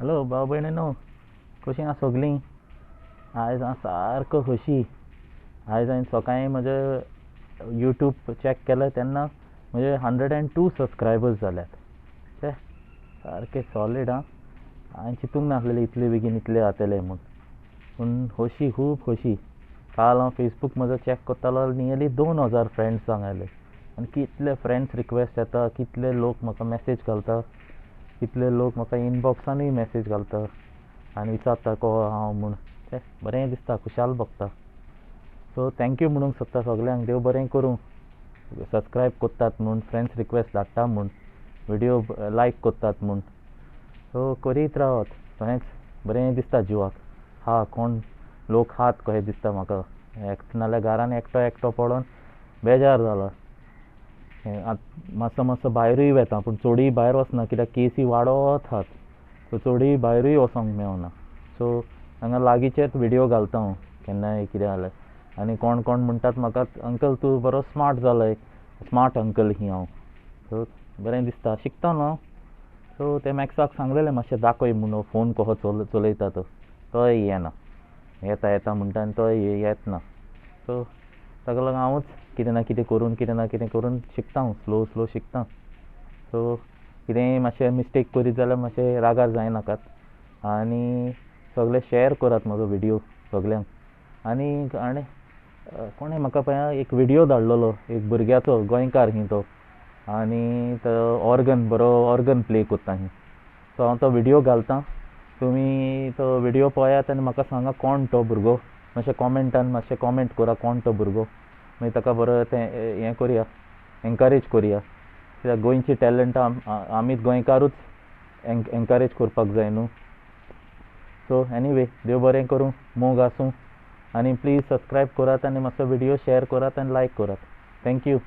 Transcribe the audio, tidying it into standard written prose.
Hello भाव भयणीनो, कशीं आसा सगलीं? आयज हांव सारको खोशी. आयज हांवें सकाळीं म्हजें यूट्यूब चॅक केलें तेन्ना म्हजे 102 सबस्क्रायबर्स जाल्यात. छे, सारके सॉलीड. आं, हांवें चिंतूंक नासलेलें इतले बेगीन इतले जातले म्हूण. पूण खोशी, खूब खोशी. काल हांव फेसबूक म्हजो चॅक करतालो, नियरली 2000 फ्रेंड्स आयले आनी कितले फ्रेंड्स रिक्वेस्ट येता, कितले लोक म्हाका मॅसेज घालता, कितले लोक म्हाका इनबॉक्सानूय मॅसेज घालता आनी विचारता को हांव म्हूण. तें बरें दिसता, खुशाल भोगता. सो thank you म्हणूंक सोदता सगल्यांक. देव बरें करूं, सबस्क्रायब करतात म्हूण, फ्रेंड्स रिक्वेस्ट धाडटा म्हूण, व्हिडियो लायक करतात म्हूण. सो करीत रावात, तशेंच बरें दिसता जिवाक. हा, कोण लोक आहात कशें दिसता म्हाका. नाल्यार घरान एकटो एकटो पडोन बेजार जाला. आतां मातसो मातसो भायरूय वता, पूण चडूय भायर वचना कित्याक केसी वाडत आहात. सो चडूय भायरूय वचोंक मेळना. सो हांगा लागींचेच व्हिडियो घालता हांव केन्नाय कितें जाल्यार. आनी कोण कोण म्हणटात म्हाका, अंकल तूं बरो स्मार्ट जालाय, स्मार्ट अंकल ही हांव. सो बरें दिसता, शिकता न्हू हांव. सो ते मॅक्साक सांगलेलें मातशें दाखय म्हूण फोन कसो चलयता तो. तोय येना, येता येता म्हणटा आनी तोय येत ना. सो ताका लागून हांवूच कितें ना कितें करून, कितें ना कितें करून शिकता हांव, स्लो स्लो शिकता. सो कितेंय मातशें मिस्टेक करीत जाल्यार मातशें रागार जायनाकात आनी सगळे शेअर करात म्हजो व्हिडियो सगल्यांक. आनी आनी कोणें म्हाका पळय एक व्हिडियो धाडलेलो एक भुरग्याचो, गोंयकार ही तो, आनी तो ऑर्गन बरो ऑर्गन प्ले करता ही. सो हांव तो व्हिडियो घालता, तुमी तो व्हिडियो पळयात आनी म्हाका सांगा कोण तो भुरगो. मातशें कॉमेंटान मातशें कॉमेंट करा कोण तो भुरगो, मागीर ताका बरो तें हें करुया, एनकरेज करुया. कित्याक गोंयची टॅलंटां आमीच गोंयकारूच एनकरेज करपाक जाय न्हू. सो एनीवे, देव बरें करूं, मोग आसूं आनी प्लीज सबस्क्रायब करात आनी मातसो व्हिडियो शेअर करात आनी लायक करात. Thank you.